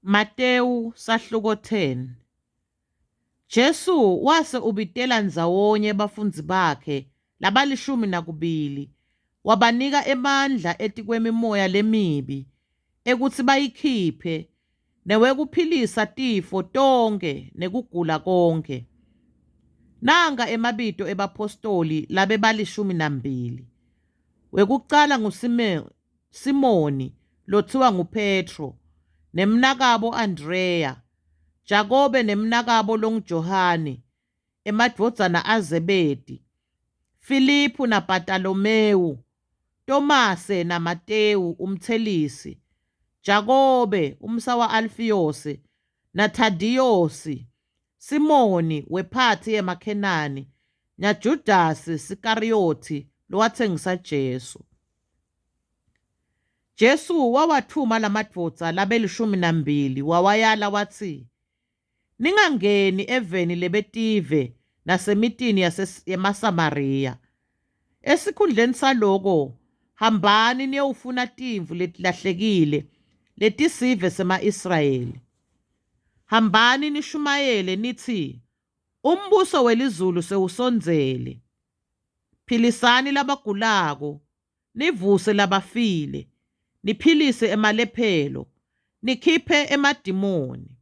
Matewu sahluko 10. Jesu wase ubitela ndzawonye bafundzi bakhe labalishumi nakubili, wabanika emandla etikwemimoya lemibi ekutsi bayikhiphe newekuphilisa tifo tonkhe nekugula konkhe. Nanka emabito ebaphostoli labebalishumi nambili. Wekucala nguSimoni lotsiwa nguPhetro nemnakabo Andreya, Jakobe nemnakabo longuJohane, emadvodzana aZebedi, Filiphu naBhatalomewu, Tomase naMatewu umtselisi, Jakobe umsa wa-Alfiyose naThadiyosi, Simoni wephathi yemaKhenani naJudasi Sikariyothi lowatsengisa Jesu. Jesu wawatfuma lamadvodza labelishumi nambili wawayala watsi, Ningangeni eveni lebetive nasemitini yemaSamariya. Esikhundleni saloko, hambani niyewufuna timvu letilahlekile letisive sema-Israyeli. Hambani nishumayele nitsi, Umbuso welizulu sewusondzele. Philisani labagulako, nivuse labafile, niphilise emalephelo, nikhiphe emadimoni.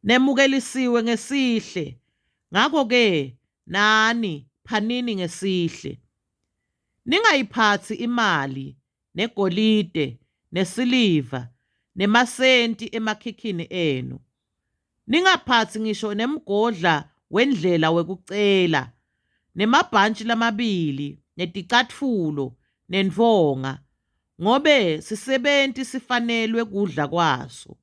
Nemukelisiwe ngesihle, ngako-ke nani phanini ngesihle. Ningayiphatsi imali, negolide, nesiliva, nemasenti emakhikhini enu. Ningaphatsi ngisho nemgodla wendlela wekucela, nemabhantji lamabili, neticatfulo, nentfonga, ngobe sisebenti sifanelwe kudla kwaso.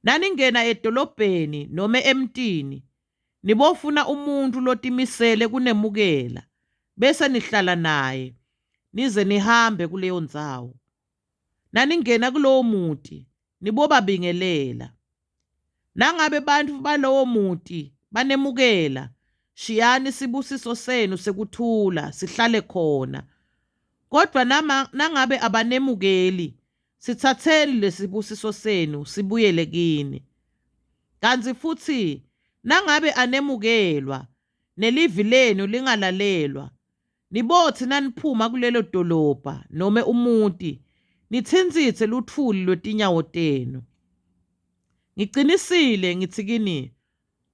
Naningena edolobheni nome emtini, nibofuna umuntfu lotimisele kunemukela, bese nihlala naye nize nihambe kuleyo ndzawo. Naningena kulowo muti, nibobabingelela. Nangabe bantfu balowo muti banemukela, shiyani sibusiso senu sekuthula sihlale khona. Kodvwa nangabe abanemukeli, sitsatseni lesibusiso senu sibuyele kini. Kantsi futsi nangabe anemukelwa, nelivi lenu lingalalelwa, Nibotsi naniphuma kulelo dolobha nome umuti, nitsintsitse lutfuli lwetinyawo tenu. Ngicinisile ngitsi kini,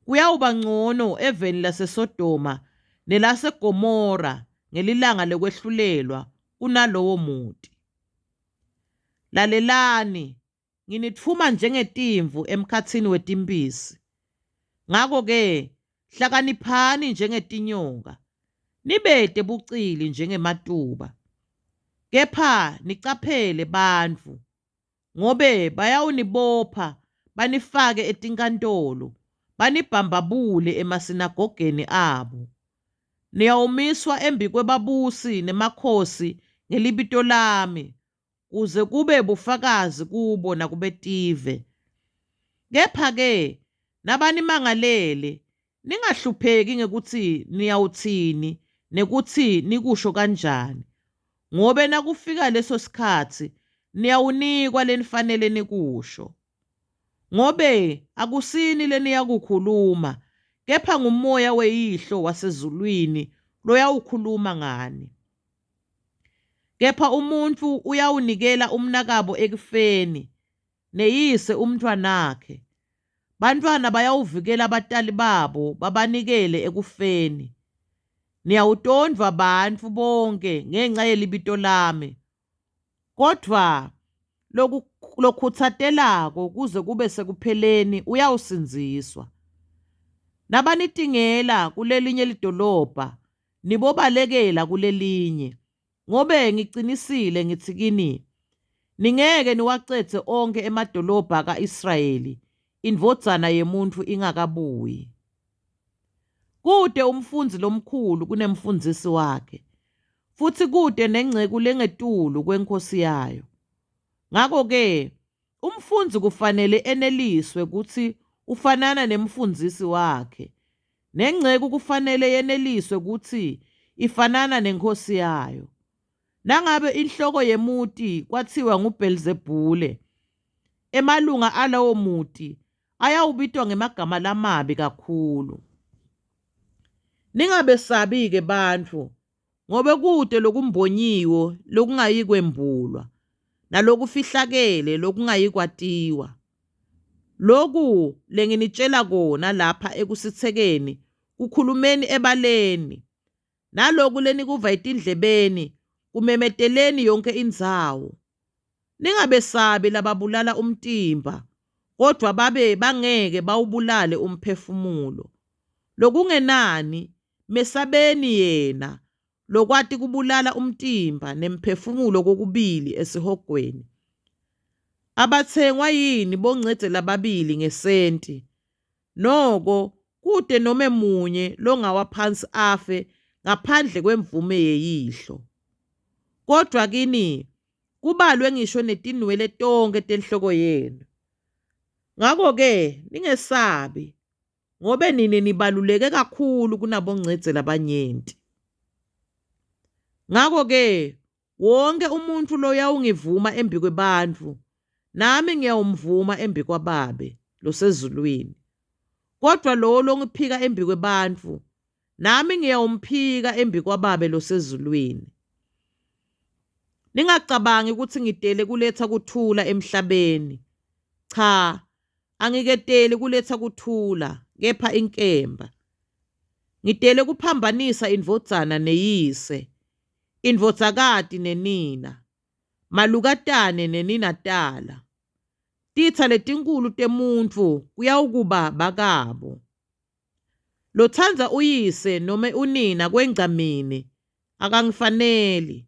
kuyawuba ncono eveni laseSodoma nelaseGomora ngelilanga lekwehlulelwa kunalowo muti. Lalelani, Nginitfuma njengetimvu emkhatsini wetimphisi. Ngako-ke hlakaniphani njengetinyoka, nibete bucili njengematuba. Kepha nicaphele bantfu, ngobe bayawunibopha banifake etinkantolo, banibhambabule emasinagogeni abo. Niyawumiswa embikwebabusi nemakhosi ngelibito lami, kuze kube bufakazi kubo nakubetive. Kepha-ke nabanimangalele, ningahlupheki ngekutsi niyawutsini nekutsi nikusho kanjani, ngobe nakufika leso sikhatsi niyawunikwa lenifanele nikusho. Ngobe akusini leniyakukhuluma, kepha nguMoya weYihlo wasezulwini loyawukhuluma ngani. Kepha umuntfu uyawunikela umnakabo ekufeni, neyise umntfwanakhe. Bantfwana bayawuvikela batali babo babanikele ekufeni. Niyawutondvwa bantfu bonkhe ngenca yelibito lami, kodvwa lokhutsatelako kuze kube sekupheleni uyawusindziswa. Nabanitingela kulelinye lidolobha, nibobalekela kulelinye, ngobe ngicinisile ngitsi kini, ningeke niwacedze onkhe emadolobha aka-Israyeli iNdvodzana yemuntfu ingakabuyi. Kute umfundzi lomkhulu kunemfundzisi wakhe, futsi kute nenceku lengetulu kwenkhosi yayo. Ngako-ke umfundzi kufanele eneliswe kutsi ufanana nemfundzisi wakhe, Nenceku kufanele yeneliswe kutsi ifanana nenkhosi yayo. Nangabe inhloko yemuti kwatsiwa nguBhelzebhule, Emalunga alowo muti ayawubitwa ngemagama lamabi kakhulu. Ningabesabi-ke bantfu, ngobe kute lokumbonyiwe lokungayikwembulwa, nalokufihlakele lokungayikwatiwa. Loku lenginitjela kona lapha ekusitsekeni kukhulumeni ebaleni, naloku lenikuva etindlebeni kumemeteleni yonkhe indzawo. Ningabesabi lababulala umtimba, kodvwa babe bangeke bawubulale umphefumulo. Lokungenani, mesabeni yena lokwati kubulala umtimba nemphefumulo kokubili esihogweni. Abatsengwa yini bongcedze lababili ngesenti? Noko kute nome munye longawa phansi afe ngaphandle kwemvume yeyihlo. Kodvwa kini kubalwe ngisho netinwele tonkhe tenhloko yenu. Ngako-ke ningesabi, ngobe nine nibaluleke kakhulu kunabongcedze labanyenti. Ngako-ke Wonkhe umuntfu loyawungivuma embikwebantfu, nami ngiyawumvuma embikwaBabe losezulwini. Kodvwa lowo longiphika embikwebantfu, nami ngiyawumphika embikwaBabe losezulwini. Ningacabangi kutsi ngitele kuletsa kuthula emhlabeni. Cha, angiketeli kuletsa kuthula, kepha inkemba. Ngitele kuphambanisa indvodzana neyise, indvodzakati nenina, malukatane neninatala. Titsa letinkhulu temuntfu kuyawukuba bakabo. Lotsandza uyise nome unina kwengca mine akangifaneli,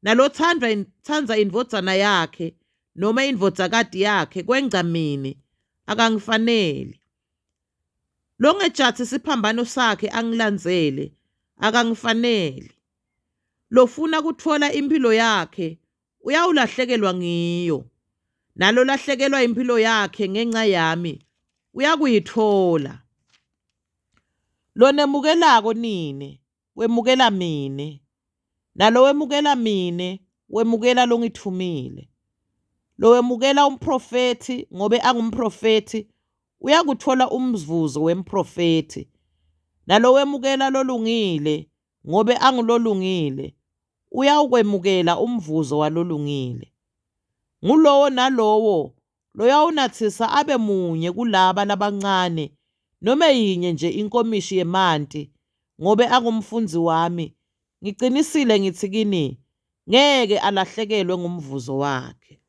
nalotsandza tsandza indvodzana yakhe nome indvodzakati yakhe kwengca mine akangifaneli. Longetjatsi siphambano sakhe angilandzele akangifaneli. Lofuna kutfola imphilo yakhe uyawulahlekelwa ngiyo, nalolahlekelwa imphilo yakhe ngenca yami uyakuyitfola. Lonemukelako nine wemukela mine, nalowemukela mine wemukela longitfumile. Lowemukela umphrofethi ngobe angumphrofethi uyakutfola umvuzo wemphrofethi, nalowemukela lolungile ngobe angulolungile uyawukwemukela umvuzo walolungile. Ngulowo nalowo loyawunatsisa abe munye kulaba labancane nome yinye nje inkomishi yemanti ngobe angumfundzi wami, ngicinisile ngitsi kini, ngeke alahlekelwe ngumvuzo wakhe.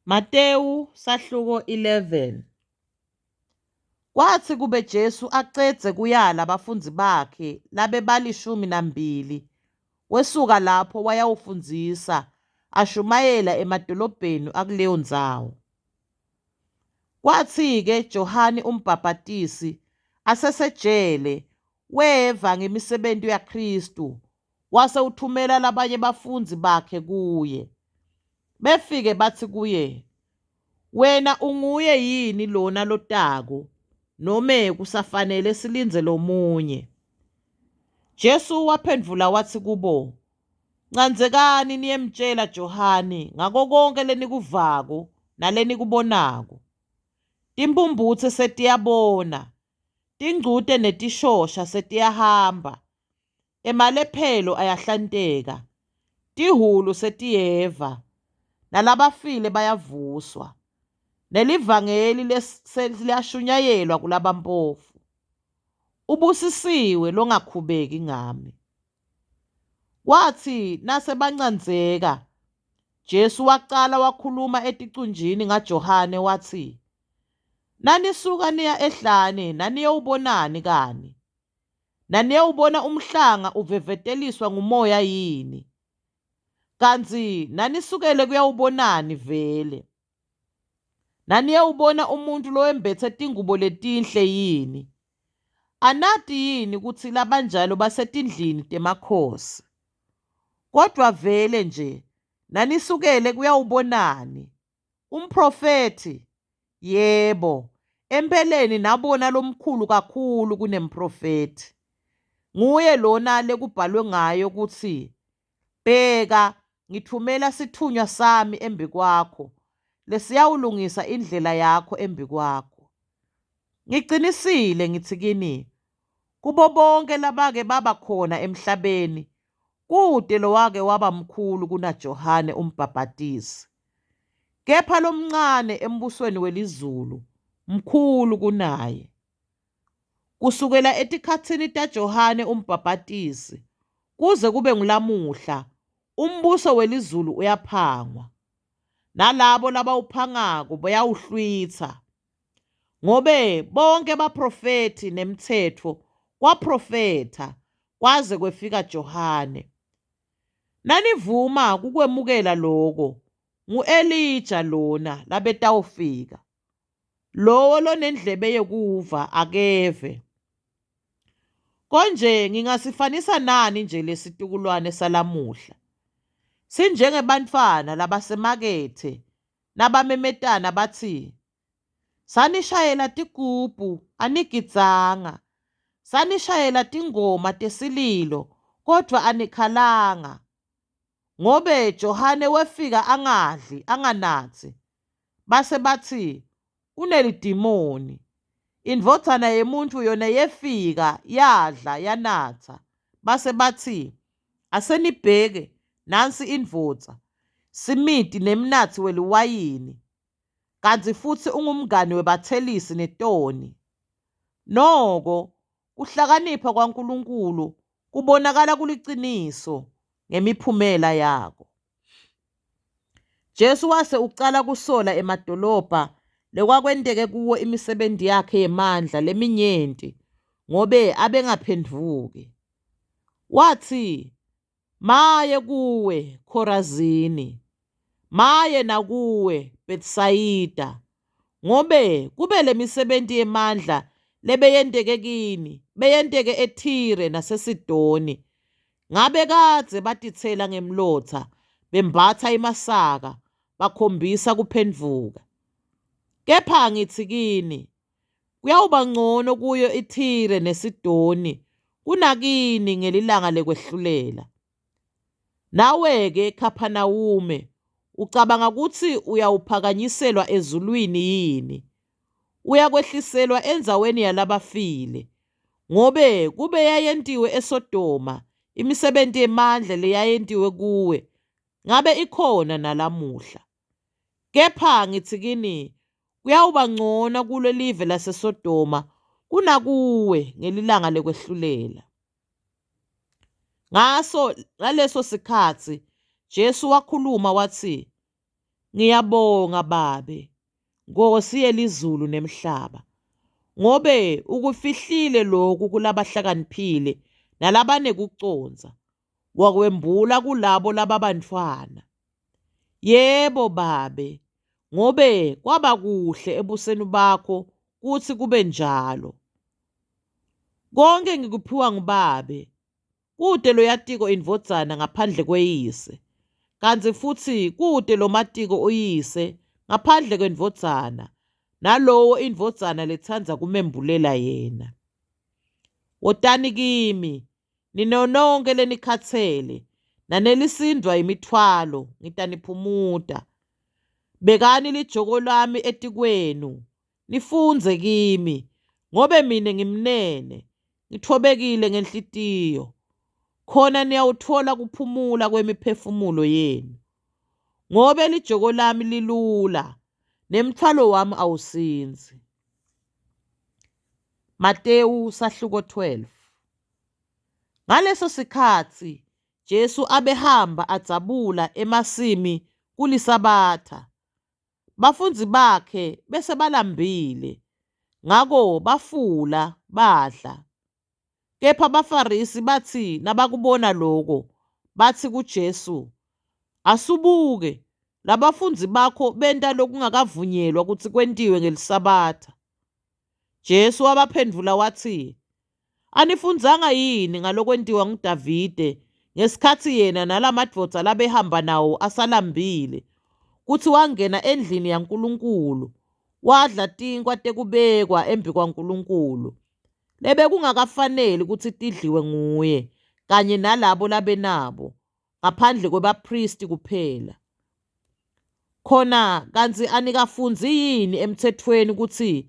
Matewu sahluko 11. Kwatsi kube Jesu acedze kuyala bafundzi bakhe labebalishumi nambili, wesuka lapho wayawufundzisa ashumayela emadolobheni akuleyo ndzawo. Kwatsi-ke Johane uMbhabhatisi asesejele weva ngemisebenti yaKhristu, wase utfumela labanye bafundzi bakhe kuye. Befike batsi kuye, Wena unguye yini lona lotako, nome kusafanele silindze lomunye? Jesu waphendvula watsi kubo, Ncandzekani niyemtjela Johane ngako konkhe lenikuvako nalenikubonako. Timphumphutse setiyabona, tingcute netishosha setiyahamba, Emalephelo ayahlanteka, tihhulu setiyeva, nalabafile bayavuswa, nelivangeli seliyashunyayelwa kulabampofu. Ubusisiwe longakhubeki ngami. Kwatsi nasebancandzeka, Jesu wacala wakhuluma eticunjini ngaJohane watsi, Nanisuka niya ehlane naniyewubonani kani? Naniyewubona umhlanga uveveteliswa ngumoya yini? Kantsi nanisukele kuyawubonani vele? Naniyewubona umuntfu lowembetse tingubo letinhle yini? Anati yini kutsi labanjalo basetindlini temakhosi? Kodvwa vele nje nanisukele kuyawubonani? Umphrofethi? Yebo, empeleni nabona lomkhulu kakhulu kunemprofethi. Nguye lona lekubhalwe ngayo kutsi, Bheka, ngitfumela sitfunywa sami embikwakho, lesiyawulungisa indlela yakho embikwakho. Ngicinisile ngitsi kini, kubo bonkhe labake baba khona emhlabeni, kute lowake waba mkhulu kunaJohane uMbhabhatisi. Kepha lomncane embusweni welizulu mkhulu kunaye. Kusukela etikhatsini taJohane uMbhabhatisi kuze kube ngulamuhla, umbuso welizulu uyaphangwa, nalabo labawuphangako bayawuhlwitsa. Ngobe bonkhe baprofethi nemtsetfo kwaprofetha kwaze kwefika Johane. Nanivuma kukwemukela loko, ngu-Elija lona labetawufika. Lowo lonendlebe yekuva akeve. Konje ngingasifanisa nani nje lesitukulwane salamuhla? Sinjengebantfwana labasemakethe nabamemetana batsi, Sanishayela tigubhu anigidzanga, sanishayela tingoma tesililo kodvwa anikhalanga. Ngobe Johane wefika angadli anganatsi, base batsi, Unelidimoni. Indvodzana yemuntfu yona yefika yadla yanatsa, base batsi, Asenibheke, nansi indvodza, simiti nemnatsi weliwayini, kantsi futsi ungumngani webatselisi netoni. Noko kuhlakanipha kwaNkulunkulu kubonakala kuliciniso ngemiphumela yako. Jesu wase ucala kusola emadolobha lekwakwenteke kuwo imisebenti yakhe yemandla leminyenti ngobe abengaphendvuki. Watsi, Maye kuwe, Khorazini! Maye nakuwe, Bethsayida! Ngobe kube lemisebenti yemandla lebeyenteke kini beyenteke eThire naseSidoni, ngabe kadze batitsela ngemlotsa bembatsa emasaka bakhombisa kuphendvuka. Kepha ngitsi kini, kuyawuba ncono kuyo iThire neSidoni kunakini ngelilanga lekwehlulela. Nawe-ke Khaphanawume, ucabanga kutsi uyawuphakanyiselwa ezulwini yini? Uyakwehliselwa endzaweni yalabafile. Ngobe kube yayentiwe eSodoma imisebenti yemandla leyayentiwe kuwe, ngabe ikhona nalamuhla. Kepha ngitsi kini, kuyawuba ncono kulelive laseSodoma kunakuwe ngelilanga lekwehlulela. Ngaso ngaleso sikhatsi Jesu wakhuluma watsi, Ngiyabonga Babe, Nkhosi yelizulu nemhlaba, ngobe ukufihlile loku kulabahlakaniphile nalabanekucondza, wakwembula kulabo lababantfwana. Yebo, Babe, ngobe kwaba kuhle ebusweni bakho kutsi kube njalo. Konkhe ngikuphiwa nguBabe. Kute loyatiko iNdvodzana ngaphandle kweYise, kantsi futsi kute lomatiko uYise ngaphandle kweNdvodzana, nalowo iNdvodzana letsandza kumembulela yena. Wotani kimi, nine nonkhe lenikhatsele nanelisindvwa yimitfwalo, ngitaniphumuta. Bekani lijoko lami etikwenu, nifundze kimi, ngobe mine ngimnene, ngitfobekile ngenhlitiyo, khona niyawutfola kuphumula kwemiphefumulo yenu. Ngobe lijoko lami lilula, nemtfwalo wami awusindzi. Matewu sahluko 12. Ngaleso sikhatsi Jesu abehamba adzabula emasimi kuliSabatha. Bafundzi bakhe bese balambile, ngako bafula badla. Kepha baFarisi batsi nabakubona loko, batsi kuJesu, Asubuke, labafundzi bakho benta lokungakavunyelwa kutsi kwentiwe ngeliSabatha. Jesu wabaphendvula watsi, Anifundzanga yini ngalokwentiwa nguDavide ngesikhatsi yena nalamadvodza labehamba nawo asalambile, kutsi wangena endlini yaNkulunkulu wadla tinkhwa tekubekwa embikwaNkulunkulu, lebekungakafaneli kutsi tidliwe nguye kanye nalabo labenabo? ngaphandle kwebaphristi kuphela. Khona kantsi anikafundzi yini emtsetfweni kutsi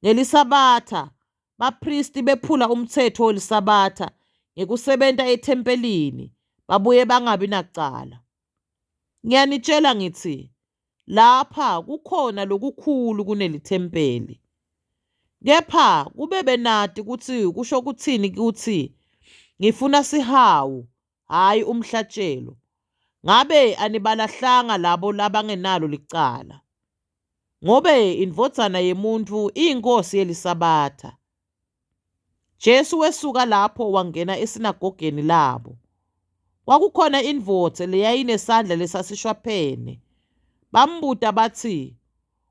ngeliSabatha baphristi bephula umtsetfo weliSabatha ngekusebenta ethempelini babuye bangabi nacala? Ngiyanitjela ngitsi, lapha kukhona lokukhulu kunelithempeli. Kepha kube benati kutsi kusho kutsini kutsi, Ngifuna sihawu, hhayi umhlatjelo, ngabe anibalahlanga labo labangenalo licala. Ngobe iNdvodzana yeMuntfu iyiNkhosi yeliSabatha. Jesu wesuka lapho wangena esinagogeni labo. Kwakukhona indvodza leyayinesandla lesasishwaphene. Bambuta batsi,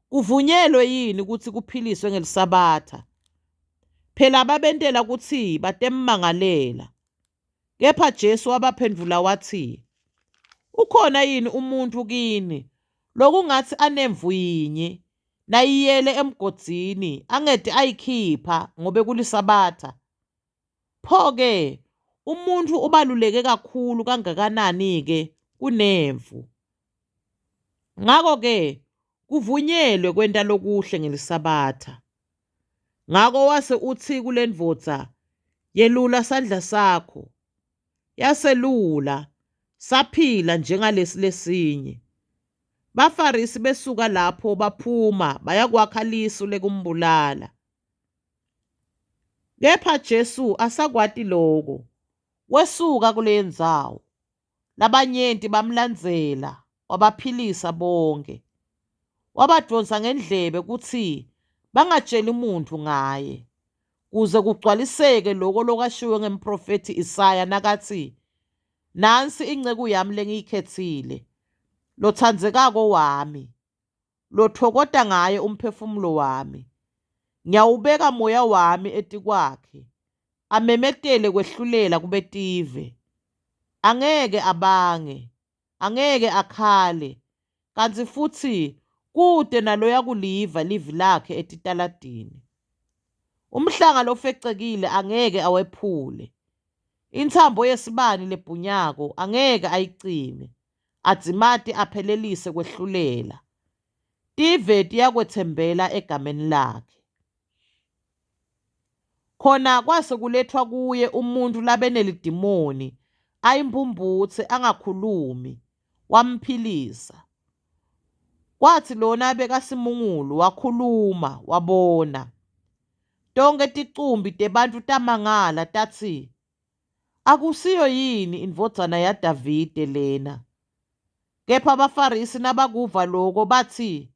Kuvunyelwe yini kutsi kuphiliswe ngeliSabatha? Phela babentela kutsi batemmangalela. Kepha Jesu wabaphendvula watsi, Ukhona yini umuntfu kini lokungatsi anemvu yinye, nayiyele emgodzini angete ayikhipha ngobe kuliSabatha? Pho-ke umuntfu ubaluleke kakhulu kangakanani-ke kunemvu? Ngako-ke kuvunyelwe kwenta lokuhle ngeliSabatha. Ngako wase utsi kulendvodza, Yelula sandla sakho. Yaselula, saphila njengalesi lesinye. BaFarisi besuka lapho baphuma bayakwakha lisu lekumbulala. Kepha Jesu asakwati loko, wesuka kuleyo ndzawo. Labanyenti bamlandzela, wabaphilisa bonkhe. Wabadvonsa ngendlebe kutsi bangatjeli muntfu ngaye, kuze kugcwaliseke loko lokwashiwo ngemphrofethi Isaya nakatsi, Nansi inceku yami lengiyikhetsile, lotsandzekako wami, lotfokota ngaye umphefumulo wami. Ngiyawubeka moya wami etikwakhe, amemetele kwehlulela kubetive. Angeke abange, angeke akhale, kantsi futsi kute naloyakuliva livi lakhe etitaladini. Umhlanga lofecekile angeke awephule, intsambo yesibani lebhunyako angeke ayicime, adzimate aphelelise kwehlulela. Tive tiyakwetsembela egameni lakhe. Khona kwase kulethwa kuye umuntfu labenelidimoni, ayimphumphutse angakhulumi, wamphilisa. Kwatsi lona bekasimungulu wakhuluma, wabona. Tonkhe ticumbi tebantfu tamangala tatsi, Akusiyo yini indvodzana yaDavide lena? Kepha baFarisi nabakuva loko batsi,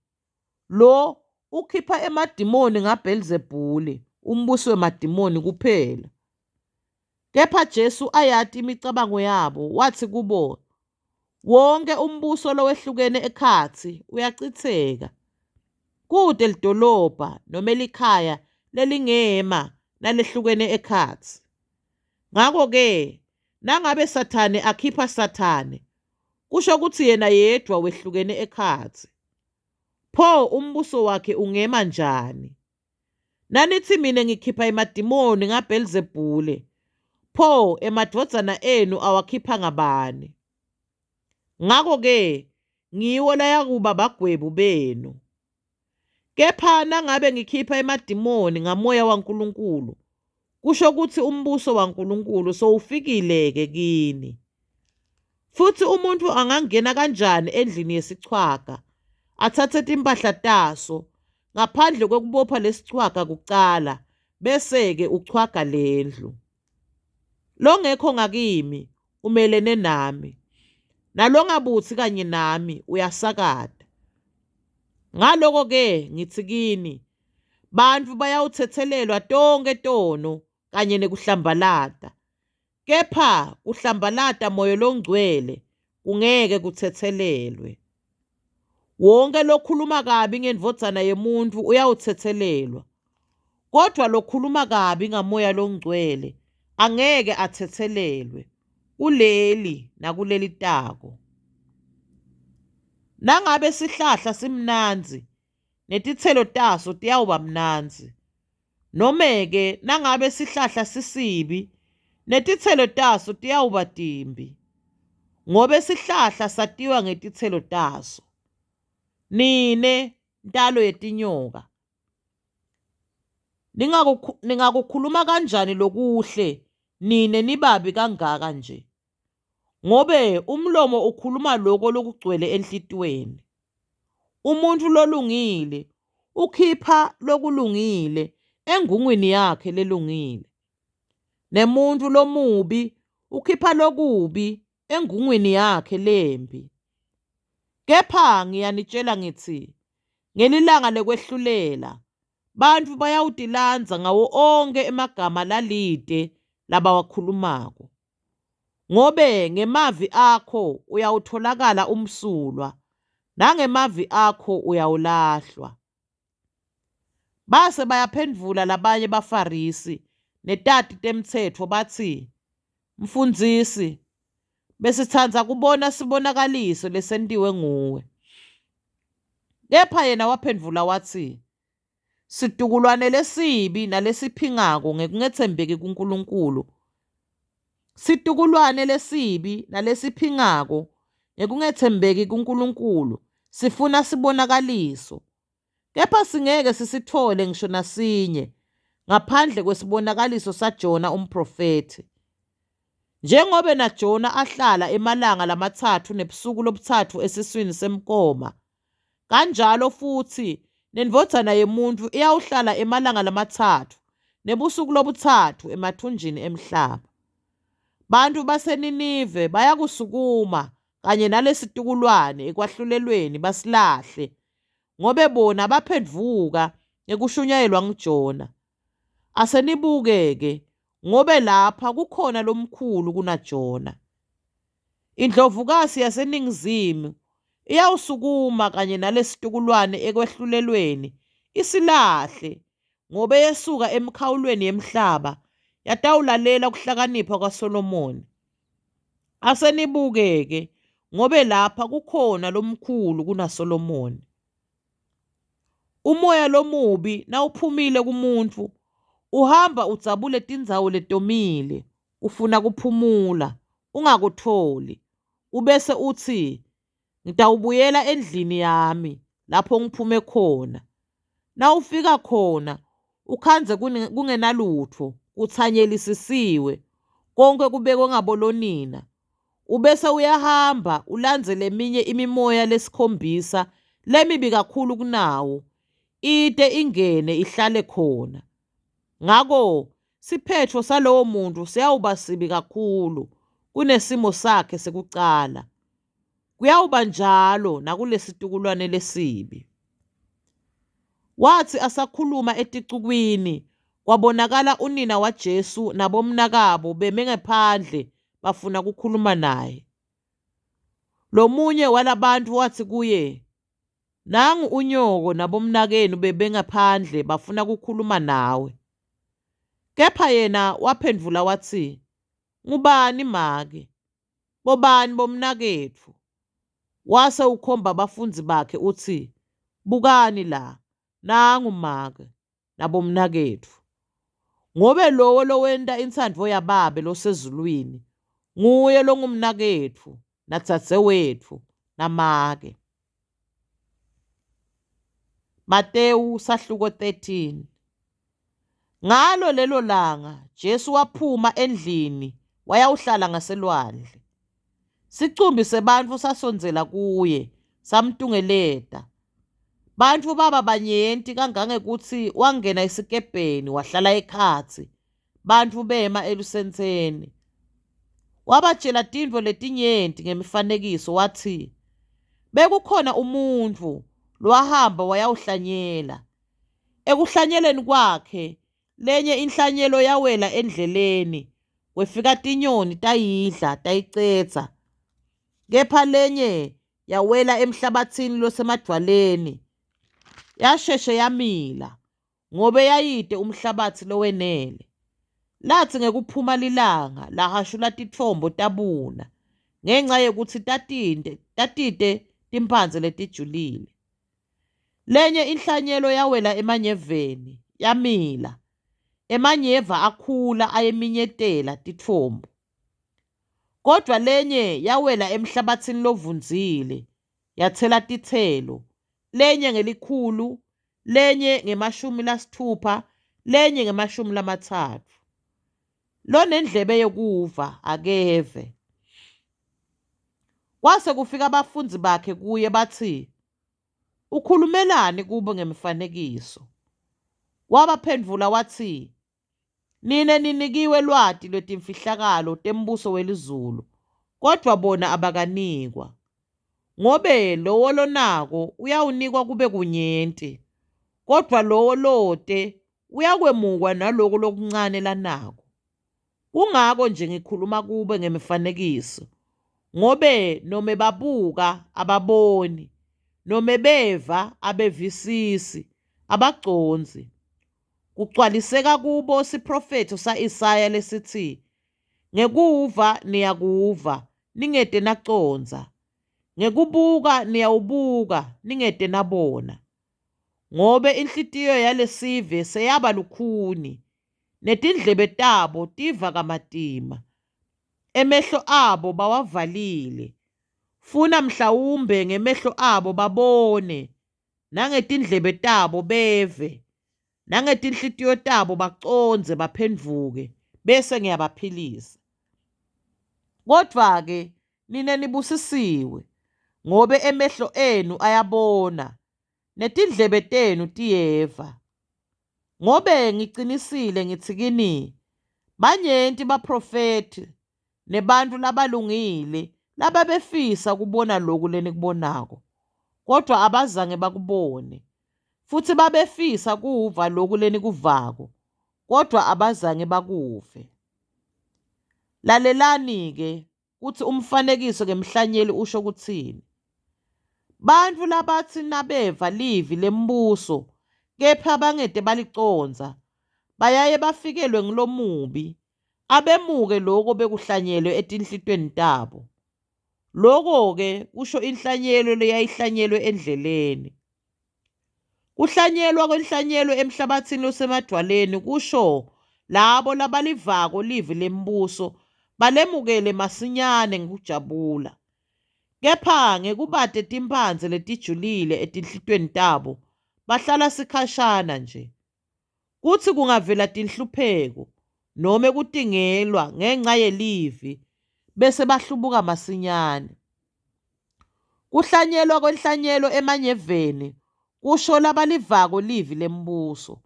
Lo ukhipha emadimoni ngaBhelzebhule, umbusi wemadimoni kuphela. Kepha Jesu ayati imicabango yabo, watsi kubo, Wonkhe umbuso lowehlukene ekhatsi uyacitseka. Kute lidolobha nome likhaya lelingema nalehlukene ekhatsi. Ngako-ke nangabe Sathane akhipha Sathane, kusho kutsi yena yedvwa wehlukene ekhatsi. Pho umbuso wakhe ungema njani? Nanitsi mine ngikhipha emadimoni ngaBhelzebhule, pho emadvodzana enu awakhipha ngabani? Ngako-ke ngiwo layakuba bagwebu benu. Kepha nangabe ngikhipha emadimoni ngaMoya waNkulunkulu, kusho kutsi umbuso waNkulunkulu sowufikile-ke kini. Futsi umuntfu angangena kanjani endlini yesichwaga atsatse timphahla taso ngaphandle kwekubopha lesichwaga kucala bese-ke uchwaga lendlu? Longekho ngakimi umelene nami, nalongabutsi kanye nami uyasakata. Ngaloko-ke ngitsi kini, bantfu bayawutsetselelwa tonkhe tono kanye nekuhlambalata, kepha kuhlambalata Moya Longcwele kungeke kutsetselelwe. Wonkhe lokhuluma kabi ngeNdvodzana yeMuntfu uyawutsetselelwa, kodvwa lokhuluma kabi ngaMoya Longcwele angeke atsetselelwe kuleli nakulelitako. Nangabe sihlahla simnandzi, netitselo taso tiyawuba mnandzi. Nome-ke nangabe sihlahla sisibi, netitselo taso tiyawuba timbi. Ngobe sihlahla satiwa ngetitselo taso. Nine ntalo yetinyoka, ningakukhuluma kanjani lokuhle nine nibabi kangaka nje? Ngobe umlomo ukhuluma loko lokugcwele enhlitiyweni. Umuntfu lolungile ukhipha lokulungile engungwini yakhe lelungile, nemuntfu lomubi ukhipha lokubi engungwini yakhe lembi. Kepha ngiyanitjela ngitsi, ngelilanga lekwehlulela bantfu bayawutilandza ngawo onkhe emagama lalite labawakhulumako. Ngobe ngemavi akho uyawutfolakala umsulwa, nangemavi akho uyawulahlwa. Base bayaphendvula labanye baFarisi netati temtsetfo batsi, Mfundzisi, besitsandza kubona sibonakaliso lesentiwe nguwe. Kepha yena waphendvula watsi, Situkulwane lesibi nalesiphingako ngekungetsembeki kuNkulunkulu. Situkulwane lesibi nalesiphingako ngekungetsembeki kuNkulunkulu sifuna sibonakaliso, kepha singeke sisitfole ngisho nasinye ngaphandle kwesibonakaliso saJona umprofethi. Njengobe naJona ahlala emalanga lamatsatfu nebusuku lobutsatfu esiswini semkoma, kanjalo futsi neNdvodzana yeMuntfu iyawuhlala emalanga lamatsatfu nebusuku lobutsatfu emathunjini emhlaba. Bantfu baseNinive bayakusukuma kanye nalesitukulwane ekwahlulelweni basilahle, ngobe bona baphendvuka ngekushunyayelwa nguJona. Asenibuke-ke, ngobe lapha kukhona lomkhulu kunaJona. Indlovukazi yaseningizimu iyawusukuma kanye nalesitukulwane ekwehlulelweni isilahle, ngobe yesuka emikhawulweni yemhlaba yatawulalela kuhlakanipha kwaSolomoni. Asenibuke-ke, ngobe lapha kukhona lomkhulu kunaSolomoni. Umoya lomubi nawuphumile kumuntfu, uhamba udzabule tindzawo letomile, ufuna kuphumula, ungakutfoli. Ubese utsi, Ngitawubuyela endlini yami lapho ngiphume khona. Nawufika khona ukhandze kungenalutfo, kutsanyelisisiwe, konkhe kubekwe ngabolonina. Ubese uyahamba ulandze leminye imimoya lesikhombisa lemibi kakhulu kunawo, ite ingene ihlale khona. Ngako siphetfo salowo muntfu siyawuba sibi kakhulu kunesimo sakhe sekucala. Kuyawuba njalo nakulesitukulwane lesibi. Watsi asakhuluma eticukwini, kwabonakala unina waJesu nabomnakabo beme ngephandle bafuna kukhuluma naye. Lomunye walabantfu watsi kuye, Nangu unyoko nabomnakenu bebe ngaphandle bafuna kukhuluma nawe. Kepha yena waphendvula watsi, Ngubani make? Bobani bomnaketfu? Wase ukhomba bafundzi bakhe utsi, Bukani la, nangu make nabomnaketfu. Ngobe lowo lowenta intsandvo yaBabe losezulwini nguye longumnaketfu nadzadzewetfu namake. Matewu sahluko 13. Ngalo lelo langa Jesu waphuma endlini wayawuhlala ngaselwandle. Sicumbi sebantfu sasondzela kuye samtungeleta. Bantfu baba banyenti kangangekutsi wangena esikebheni wahlala ekhatsi, bantfu bema elusentseni. Wabatjela tintfo letinyenti ngemifanekiso watsi, Bekukhona umuntfu lowahamba wayawuhlanyela. Ekuhlanyeleni kwakhe, lenye inhlanyelo yawela endleleni, kwefika tinyoni tayidla tayicedza. Kepha lenye yawela emhlabatsini losemadvwaleni, yasheshe yamila, ngobe yayite umhlabatsi lowenele. Latsi ngekuphuma lilanga lahashula titfombo tabuna ngenca yekutsi tatinte tatite timphandze letijulile. Lenye inhlanyelo yawela emanyeveni, yamila. Emanyeva akhula ayiminyetela titfombo. Kodvwa lenye yawela emhlabatsini lovundzile, yatsela titselo, lenye ngelikhulu, lenye nge-60, lenye nge-30. Lonendlebe yekuva akeve. Kwase kufika bafundzi bakhe kuye batsi, Ukhulumelani kubo ngemifanekiso? Wabaphendvula watsi, Nine ninikiwe lwati lwetimfihlakalo tembuso welizulu, kodvwa bona abakanikwa. Ngobe lowo lonako uyawunikwa kube kunyenti, kodvwa lowo lote uyakwemukwa naloko lokuncane lanako. Kungako nje ngikhuluma kubo ngemifanekiso, ngobe nome babuka ababoni, nome beva abevisisi, abacondzi. Kugcwaliseka kubo siphrofetho sa-Isaya lesitsi, Ngekuva niyakuva, ningete nacondza, ngekubuka niyawubuka, ningete nabona. Ngobe inhlitiyo yalesive seyaba lukhuni, netindlebe tabo tiva kamatima, emehlo abo bawavalile, funa mhlawumbe ngemehlo abo babone, nangetindlebe tabo beve, nangetinhlitiyo tabo bacondze baphendvuke, bese ngiyabaphilisa. Kodvwa-ke nine nibusisiwe, ngobe emehlo enu ayabona, netindlebe tenu tiyeva. Ngobe ngicinisile ngitsi kini, banyenti baphrofethi nebantfu labalungile lababefisa kubona loku lenikubonako, kodvwa abazange bakubone, futsi babefisa kuva loku lenikuvako, kodvwa abazange bakuve. Lalelani-ke kutsi umfanekiso ngemhlanyeli usho kutsini. Bantfu labatsi nabeva livi lembuso kepha bangete balicondza, bayaye bafikelwe ngulomubi, abemuke loko bekuhlanyelwe etinhlitiyweni tabo. Loko-ke kusho inhlanyelo leyayihlanyelwe endleleni. Kuhlanyelwa kwenhlanyelo emhlabatsini losemadvwaleni kusho labo labalivako livi lembuso balemukele masinyane ngekujabula. Kepha ngekubate timphandze letijulile etinhlitiyweni tabo, bahlala sikhashana nje. Kutsi kungavela tinhlupheko nome kutingelwa ngenca yelivi, bese bahlubuka masinyane. Kuhlanyelwa kwenhlanyelo emanyeveni kusho labalivako livi lembuso,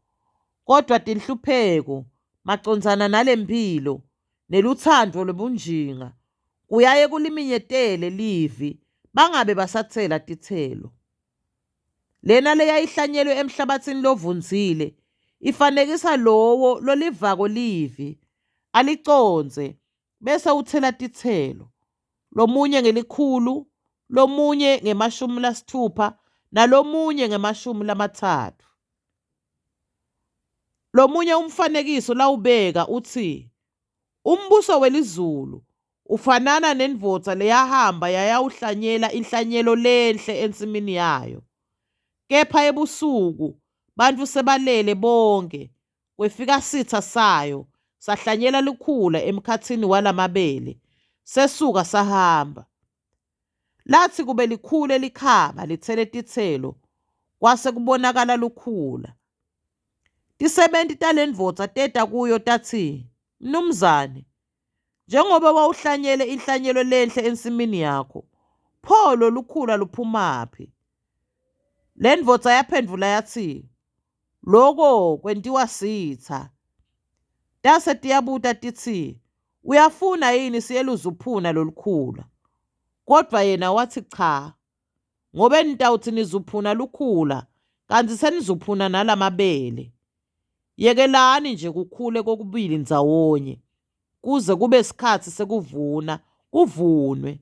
kodvwa tinhlupheko macondzana nalemphilo nelutsandvo lwebunjinga kuyaye kuliminyetele livi bangabe basatsela titselo. Lena leyayihlanyelwe emhlabatsini lovundzile ifanekisa lowo lolivako livi alicondze bese utsela titselo, lomunye ngelikhulu, lomunye nge-60 nalomunye nge-30. Lomunye umfanekiso lawubeka utsi, Umbuso welizulu ufanana nendvodza leyahamba yayawuhlanyela inhlanyelo lenhle ensimini yayo. Kepha ebusuku bantfu sebalele bonkhe, kwefika sitsa sayo sahlanyela lukhula emkhatsini walamabele, sesuka sahamba. Latsi kube likhule likhaba litsele titselo, kwase kubonakala lukhula. Tisebenti talendvodza teta kuyo tatsi, Mnumzane, njengoba wawuhlanyele inhlanyelo lenhle ensimini yakho, pho lolukhula luphumaphi? Lendvodza yaphendvula yatsi, Loko kwentiwa sitsa. Tase tiyabuta titsi, Uyafuna yini siyeluzuphuna lolukhula? Kodvwa yena watsi, Cha, ngobe nitawutsi nizuphuna lukhula kantsi senizuphuna nalamabele. Yekelani nje kukhule kokubili ndzawonye kuze kube sikhatsi sekuvuna kuvunwe.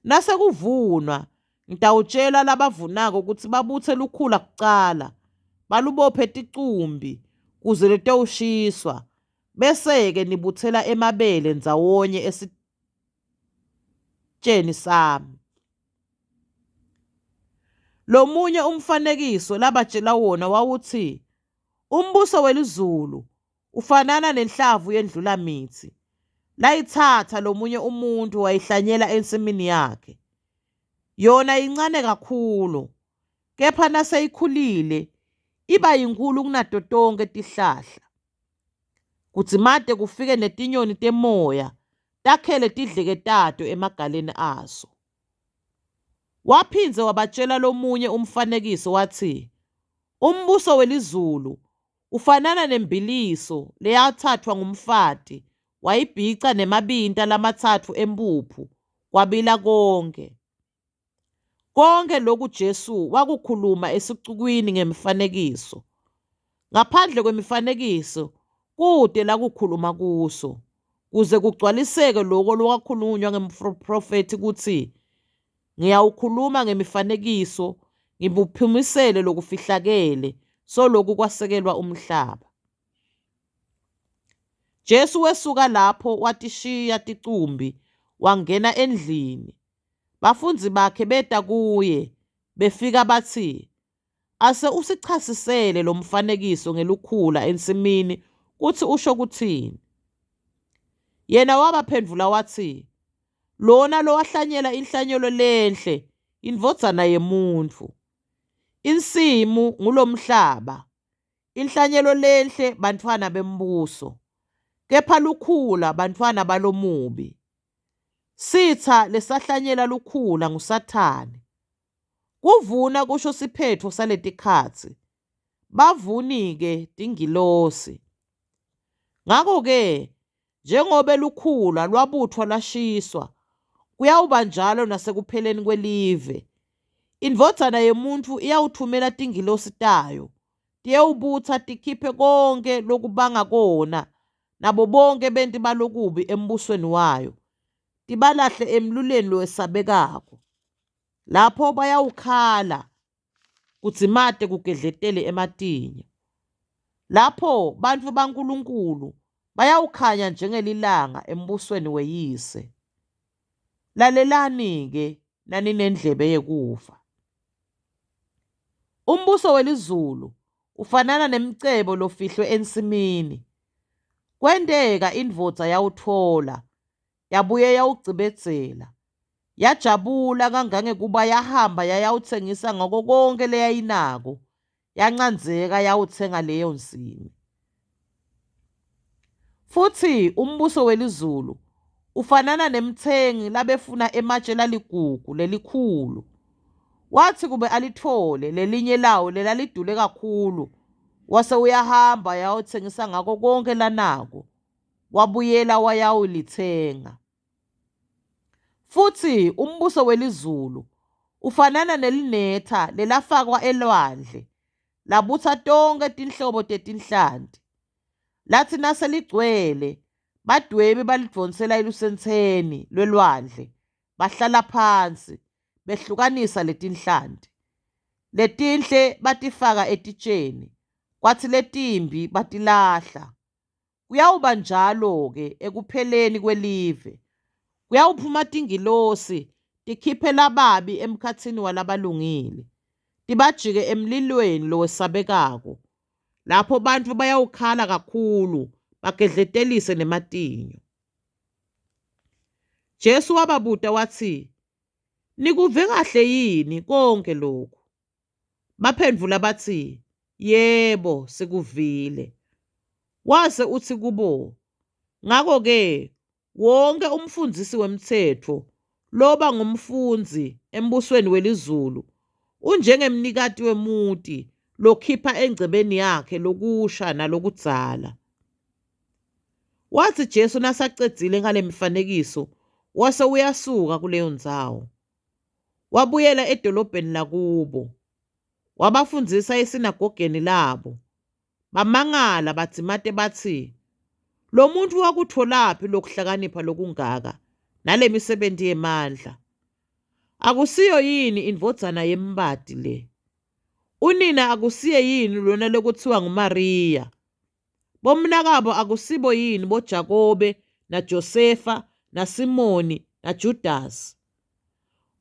Nasekuvunwa ngitawutjela labavunako kutsi babutse lukhula kucala, balubophe ticumbi kuze lutewushiswa, bese-ke nibutsela emabele ndzawonye esitjeni sami. Lomunye umfanekiso labatjela wona wawutsi, Umbuso welizulu ufanana nenhlavu yendlulamitsi. layitsatsa lomunye umuntfu wayihlanyela ensimini yakhe. Yona yincane kakhulu, kepha naseyikhulile iba yinkhulu kunato tonkhe tihlahla. Kudzimate kufike netinyoni temoya takhele tidleke tato emagaleni aso. Waphindze wabatjela lomunye umfanekiso watsi, Umbuso welizulu ufanana nembiliso leyatsatfwa ngumfati wayibhica nemabinta lamatsatfu emphuphu kwabila konkhe. Konkhe loku Jesu wakukhuluma esicukwini ngemifanekiso. Ngaphandle kwemifanekiso kute lakukhuluma kuso, kuze kugcwaliseke loko lokwakhulunywa ngemphrofethi kutsi, Ngiyawukhuluma ngemifanekiso ngibuphumisele lokufihlakele soloku kwasekelwa umhlaba. Jesu wesuka lapho watishiya ticumbi wangena endlini. Bafundzi bakhe beta kuye befika batsi, Ase usichasisele lo mfanekiso ngelukhula ensimini kutsi usho kutsini. Yena wabaphendvula watsi, Lona lowahlanyela inhlanyelo lenhle yindvodzana yemuntfu. Insimu ngulomhlaba, inhlanyelo lenhle bantfwana bembuso, kepha lukhula bantfwana balomubi. Sitsa lesahlanyela lukhula nguSathane. Kuvuna kusho siphetfo saletikhatsi, bavuni-ke tingilosi. Ngako-ke njengobe lukhula lwabutfwa lwashiswa, kuyawuba njalo nasekupheleni kwelive. INdvodzana yemuntfu iyawutfumela tingilosi tayo, tiyewubutsa tikhiphe konkhe lokubanga kona nabo bonkhe benti balokubi embusweni wayo, tibalahle emlilweni lowesabekako. Lapho bayawukhala kudzimate kugedletele ematinyo. Lapho bantfu baNkulunkulu bayawukhanya njengelilanga embusweni weYise. Lalelani-ke naninendlebe yekuva. Umbuso welizulu ufanana nemcebo lofihlwe ensimini. Kwenteka indvodza yawutfola, yabuye yawugcibedzela. Yajabula kangangekuba yahamba yayawutsengisa ngako konkhe leyayinako, yancandzeka yawutsenga leyo nsimi. Futsi umbuso welizulu ufanana nemtsengi labefuna ematje laligugu lelikhulu. Watsi kube alitfole lelinye lawo lelalidule kakhulu, wase uyahamba yawutsengisa ngako konkhe lanako, wabuyela wayawulitsenga. Futsi umbuso welizulu ufanana nelinetha lelafakwa elwandle labutsa tonkhe tinhlobo tetinhlanti. Latsi naseligcwele, badwebi balidvonsela elusentseni lwelwandle bahlala phansi behlukanisa letinhlanti. Letinhle batifaka etitjeni, kwatsi letimbi batilahla. Kuyawuba njalo-ke ekupheleni kwelive. Kuyawuphuma tingilosi tikhiphe lababi emkhatsini walabalungile, tibajike emlilweni lowesabekako, lapho bantfu bayawukhala kakhulu bagedletelise nematinyo. Jesu wababuta watsi, Nikuve kahle yini konkhe loku? Baphendvula batsi, Yebo, sikuvile. Wase utsi kubo, Ngako-ke wonkhe umfundzisi wemtsetfo loba ngumfundzi embusweni welizulu unjengemnikati wemuti lokhipha engcebeni yakhe lokusha nalokudzala. Watsi Jesu nasacedzile ngalemifanekiso wase uyasuka kuleyo ndzawo. Wabuyela edolobheni lakubo, wabafundzisa esinagogeni labo. Bamangala badzimate batsi, Lo muntfu wakutfolaphi lokuhlakanipha lokungaka nalemisebenti yemandla? Akusiyo yini indvodzana yembati le? Unina akusiye yini lona lekutsiwa nguMariya? Bomnakabo akusibo yini boJakobe naJosefa naSimoni naJudasi?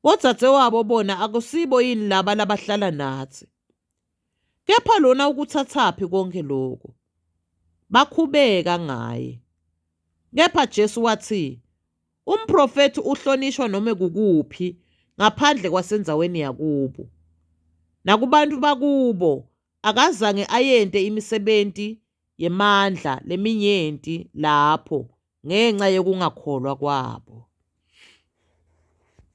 Bodzadzewabo bona akusibo yini laba labahlala natsi? Kepha lona ukutsatsaphi konkhe loku? Bakhubeka ngaye. Kepha Jesu watsi, Umprofethi uhlonishwa nome kukuphi ngaphandle kwasendzaweni yakubo. Nakubantfu bakubo akazange ayente imisebenti yemandla leminyenti lapho ngenca yekungakholwa kwabo.